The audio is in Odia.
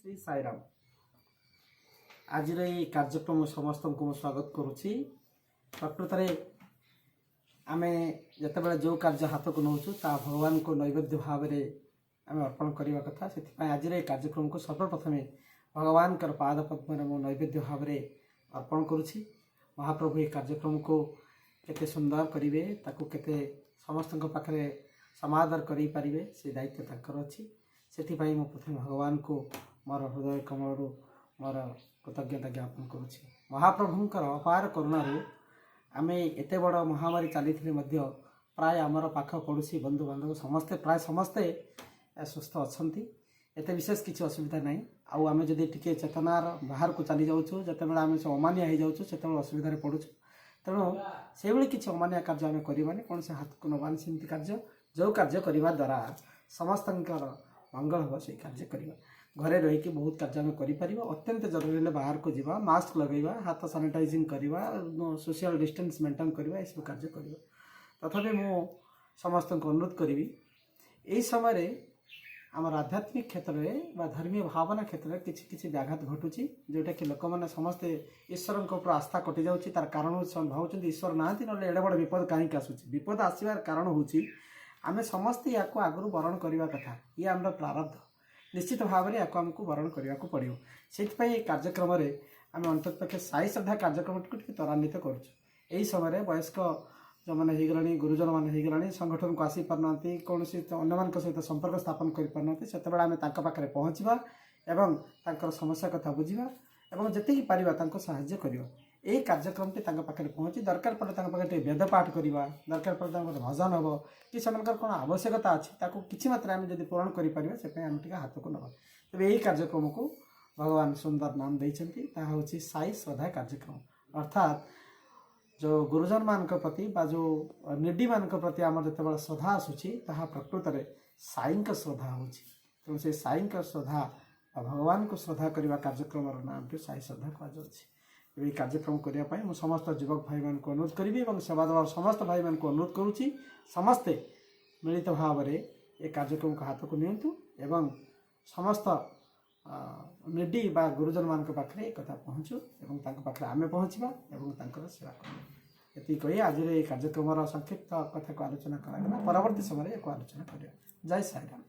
ଶ୍ରୀ ସାଇରାମ। ଆଜିର ଏଇ କାର୍ଯ୍ୟକ୍ରମ ସମସ୍ତଙ୍କୁ ମୁଁ ସ୍ୱାଗତ କରୁଛି। ପ୍ରକୃତରେ ଆମେ ଯେତେବେଳେ ଯେଉଁ କାର୍ଯ୍ୟ ହାତକୁ ନେଉଛୁ, ତାହା ଭଗବାନଙ୍କୁ ନୈବେଦ୍ୟ ଭାବରେ ଆମେ ଅର୍ପଣ କରିବା କଥା। ସେଥିପାଇଁ ଆଜିର ଏହି କାର୍ଯ୍ୟକ୍ରମକୁ ସର୍ବପ୍ରଥମେ ଭଗବାନଙ୍କର ପାଦ ପଦ୍ମରେ ମୁଁ ନୈବେଦ୍ୟ ଭାବରେ ଅର୍ପଣ କରୁଛି। ମହାପ୍ରଭୁ ଏହି କାର୍ଯ୍ୟକ୍ରମକୁ କେତେ ସୁନ୍ଦର କରିବେ, ତାକୁ କେତେ ସମସ୍ତଙ୍କ ପାଖରେ ସମାଦର କରିପାରିବେ, ସେ ଦାୟିତ୍ୱ ତାଙ୍କର ଅଛି। ସେଥିପାଇଁ ମୁଁ ପ୍ରଥମେ ଭଗବାନଙ୍କୁ ମୋର ହୃଦୟ କମଳରୁ ମୋର କୃତଜ୍ଞତା ଜ୍ଞାପନ କରୁଛି। ମହାପ୍ରଭୁଙ୍କର ଅପାର କରୁଣାରୁ ଆମେ ଏତେ ବଡ଼ ମହାମାରୀ ଚାଲିଥିଲେ ମଧ୍ୟ ପ୍ରାୟ ଆମର ପାଖ ପଡ଼ୋଶୀ, ବନ୍ଧୁବାନ୍ଧବ ସମସ୍ତେ, ପ୍ରାୟ ସମସ୍ତେ ସୁସ୍ଥ ଅଛନ୍ତି। ଏତେ ବିଶେଷ କିଛି ଅସୁବିଧା ନାହିଁ। ଆଉ ଆମେ ଯଦି ଟିକେ ଚେତନାର ବାହାରକୁ ଚାଲି ଯାଉଛୁ, ଯେତେବେଳେ ଆମେ ସେ ଅମାନିଆ ହେଇଯାଉଛୁ, ସେତେବେଳେ ଅସୁବିଧାରେ ପଡ଼ୁଛୁ। ତେଣୁ ସେଇଭଳି କିଛି ଅମାନିଆ କାର୍ଯ୍ୟ ଆମେ କରିବାନି, କୌଣସି ହାତକୁ ନେବାନି ସେମିତି କାର୍ଯ୍ୟ। ଯେଉଁ କାର୍ଯ୍ୟ କରିବା ଦ୍ୱାରା ସମସ୍ତଙ୍କର ମଙ୍ଗଳ ହେବ, ସେଇ କାର୍ଯ୍ୟ କରିବା। ଘରେ ରହିକି ବହୁତ କାର୍ଯ୍ୟ ଆମେ କରିପାରିବା। ଅତ୍ୟନ୍ତ ଜରୁରୀ ହେଲେ ବାହାରକୁ ଯିବା, ମାସ୍କ ଲଗାଇବା, ହାତ ସାନିଟାଇଜିଂ କରିବା, ସୋସିଆଲ ଡିଷ୍ଟାନ୍ସ ମେଣ୍ଟେନ୍ କରିବା, ଏସବୁ କାର୍ଯ୍ୟ କରିବା। ତଥାପି ମୁଁ ସମସ୍ତଙ୍କୁ ଅନୁରୋଧ କରିବି, ଏହି ସମୟରେ ଆମର ଆଧ୍ୟାତ୍ମିକ କ୍ଷେତ୍ରରେ ବା ଧର୍ମୀୟ ଭାବନା କ୍ଷେତ୍ରରେ କିଛି କିଛି ବ୍ୟାଘାତ ଘଟୁଛି, ଯେଉଁଟାକି ଲୋକମାନେ ସମସ୍ତେ ଈଶ୍ୱରଙ୍କ ଉପରେ ଆସ୍ଥା କଟିଯାଉଛି। ତାର କାରଣ ହେଉଛି ସେମାନେ ଭାବୁଛନ୍ତି ଈଶ୍ୱର ନାହାନ୍ତି, ନହେଲେ ଏଡ଼େ ବଡ଼ ବିପଦ କାହିଁକି ଆସୁଛି? ବିପଦ ଆସିବାର କାରଣ ହେଉଛି ଆମେ ସମସ୍ତେ ୟାକୁ ଆଗରୁ ବରଣ କରିବା କଥା। ଇଏ ଆମର ପ୍ରାରବ୍ଧ। ନିଶ୍ଚିତ ଭାବରେ ୟାକୁ ଆମକୁ ବରଣ କରିବାକୁ ପଡ଼ିବ। ସେଇଥିପାଇଁ ଏହି କାର୍ଯ୍ୟକ୍ରମରେ ଆମେ ଅନ୍ତତଃପକ୍ଷେ ସାଇ ଶ୍ରଦ୍ଧା କାର୍ଯ୍ୟକ୍ରମଟିକୁ ଟିକେ ତ୍ୱରାନ୍ୱିତ କରୁଛୁ। ଏହି ସମୟରେ ବୟସ୍କ ଯେଉଁମାନେ ହେଇଗଲାଣି, ଗୁରୁଜନମାନେ ହେଇଗଲାଣି, ସଂଗଠନକୁ ଆସିପାରୁନାହାନ୍ତି, କୌଣସି ଅନ୍ୟମାନଙ୍କ ସହିତ ସମ୍ପର୍କ ସ୍ଥାପନ କରିପାରୁନାହାନ୍ତି, ସେତେବେଳେ ଆମେ ତାଙ୍କ ପାଖରେ ପହଞ୍ଚିବା ଏବଂ ତାଙ୍କର ସମସ୍ୟା କଥା ବୁଝିବା ଏବଂ ଯେତିକି ପାରିବା ତାଙ୍କୁ ସାହାଯ୍ୟ କରିବା। ଏହି କାର୍ଯ୍ୟକ୍ରମଟି ତାଙ୍କ ପାଖରେ ପହଞ୍ଚି ଦରକାର ପଡ଼ିଲେ ତାଙ୍କ ପାଖରେ ଟିକେ ବେଦ ପାଠ କରିବା, ଦରକାର ପଡ଼ିଲେ ତାଙ୍କ ପାଖରେ ଭଜନ ହେବ କି ସେମାନଙ୍କର କ'ଣ ଆବଶ୍ୟକତା ଅଛି, ତାକୁ କିଛି ମାତ୍ରାରେ ଆମେ ଯଦି ପୂରଣ କରିପାରିବା, ସେଥିପାଇଁ ଆମେ ଟିକେ ହାତକୁ ନେବା। ତେବେ ଏହି କାର୍ଯ୍ୟକ୍ରମକୁ ଭଗବାନ ସୁନ୍ଦର ନାମ ଦେଇଛନ୍ତି, ତାହା ହେଉଛି ସାଇ ଶ୍ରଦ୍ଧା କାର୍ଯ୍ୟକ୍ରମ। ଅର୍ଥାତ୍ ଯେଉଁ ଗୁରୁଜନମାନଙ୍କ ପ୍ରତି ବା ଯେଉଁ ନିଡ଼ିମାନଙ୍କ ପ୍ରତି ଆମର ଯେତେବେଳେ ଶ୍ରଦ୍ଧା ଆସୁଛି, ତାହା ପ୍ରକୃତରେ ସାଇଙ୍କ ଶ୍ରଦ୍ଧା ହେଉଛି। ତେଣୁ ସେ ସାଇଙ୍କ ଶ୍ରଦ୍ଧା ବା ଭଗବାନଙ୍କୁ ଶ୍ରଦ୍ଧା କରିବା କାର୍ଯ୍ୟକ୍ରମର ନାମଟି ସାଇ ଶ୍ରଦ୍ଧା କୁହାଯାଉଛି। ଏହି କାର୍ଯ୍ୟକ୍ରମ କରିବା ପାଇଁ ମୁଁ ସମସ୍ତ ଯୁବକ ଭାଇମାନଙ୍କୁ ଅନୁରୋଧ କରିବି ଏବଂ ସେବା ଦଳର ସମସ୍ତ ଭାଇମାନଙ୍କୁ ଅନୁରୋଧ କରୁଛି, ସମସ୍ତେ ମିଳିତ ଭାବରେ ଏ କାର୍ଯ୍ୟକ୍ରମକୁ ହାତକୁ ନିଅନ୍ତୁ ଏବଂ ସମସ୍ତ ନିଡ଼ି ବା ଗୁରୁଜନମାନଙ୍କ ପାଖରେ ଏ କଥା ପହଞ୍ଚୁ ଏବଂ ତାଙ୍କ ପାଖରେ ଆମେ ପହଞ୍ଚିବା ଏବଂ ତାଙ୍କର ସେବା କରିବା। ଏତିକି କହି ଆଜିର ଏହି କାର୍ଯ୍ୟକ୍ରମର ସଂକ୍ଷିପ୍ତ କଥାକୁ ଆଲୋଚନା କରାଗଲା। ପରବର୍ତ୍ତୀ ସମୟରେ ଏକୁ ଆଲୋଚନା କରିବା। ଜୟ ସାଇରାମ।